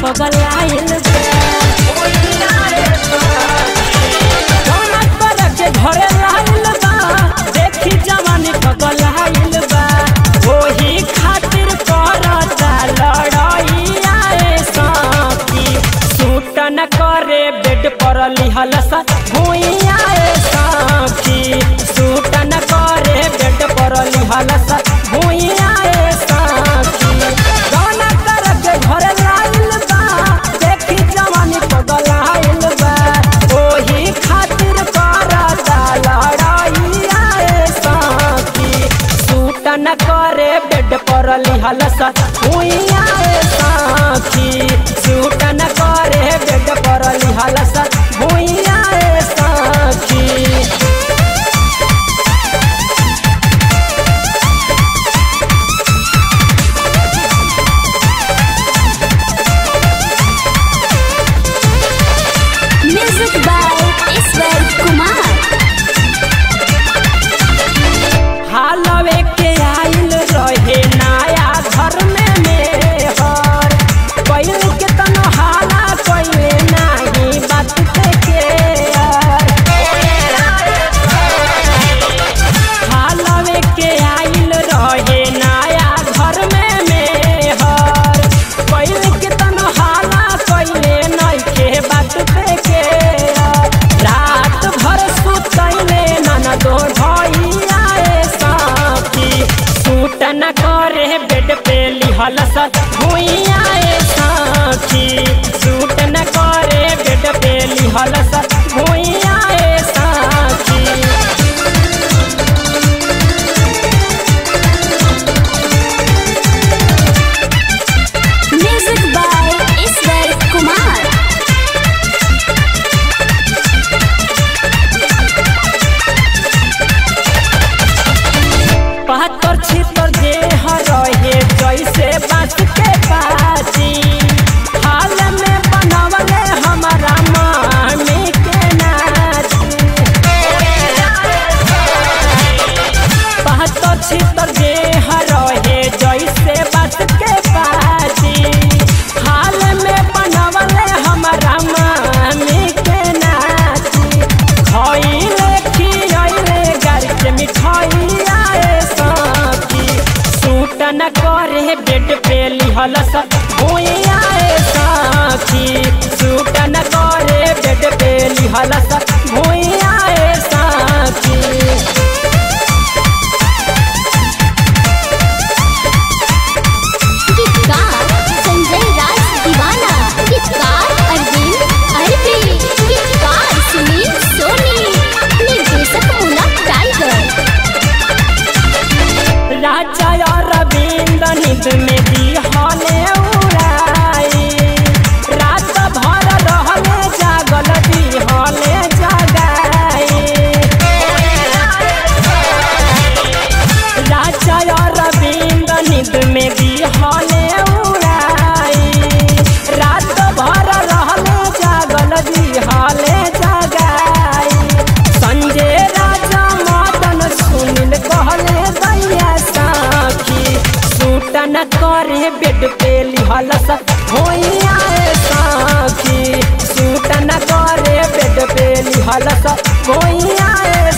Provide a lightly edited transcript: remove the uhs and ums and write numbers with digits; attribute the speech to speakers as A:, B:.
A: पगलाइल बा। गौना करा के घरे लाइल बा, देखी जवानी पगलाइल बा। ओही खातिर करता लड़ाइया ए सखी, सूट न करे बेड पर लिहलसा भुइया ए सखी। सूट न करे बेड पर लिहलसा भुइया ए सखी। गौना करा के घरे लाइल बा, देखी जवानी पगलाइल बा। ओही खातिर करता लड़ाइया ए सखी, सूट न करे बेड पर लिहलसा भुइया ए सखी। सूट न करे बेड पर लिहलसा भुइया ए सखी।
B: म्यूजिक बाय ईश्वर कुमार।
A: हालवे के आइल रहे नया घर में मेहर, कैल के तन हाला कैले नाही बात के। हालवे के आइल रहे नया घर में मेहर, कैल के तन हाला कैले नइखे बात के। रात भर सुतैले ननदो भैया ए सखी, सूट न करे बेड पे लिहलसा भुइया ए सखी। सूट न करे बेड पे लिहलसा भुइया ए सखी।
B: म्यूजिक बाय ईश्वर कुमार।
A: पातर छितर देह रहे जैसे बांस के पाती, हाल में बनवले हमारा मामी के नाती। पातर छितर देह रहे जैसे बांस के पाती, हाल में बनवले हमारा मामी के नाती। खइले खियले गार के मिठाइया ए सखी, सूट न करे बेड पे लिहलसा भुइया ए सखी। सूट न करे बेड पे लिहलसा भुइया ए सखी।
B: गीतकार संजय राज दीवाना, गीतकार अरविंद अरबी, गीतकार सुनील सोनी, निर्देशक मुन्ना टाइगर।
A: राजा अरविंद नींद में दिहले उड़ाई, रात भर रहले जागल दिहले जगाई। राजा अरविंद नींद में दिहले उड़ाई, रात भर रहले जागल दिहले जगाई। संजय राजा मदन सुनील कहले दैया सखी, सूट न करे बेड पे लिहलसा भुइया ए सखी। सूट न करे बेड पे लिहलसा भुइया ए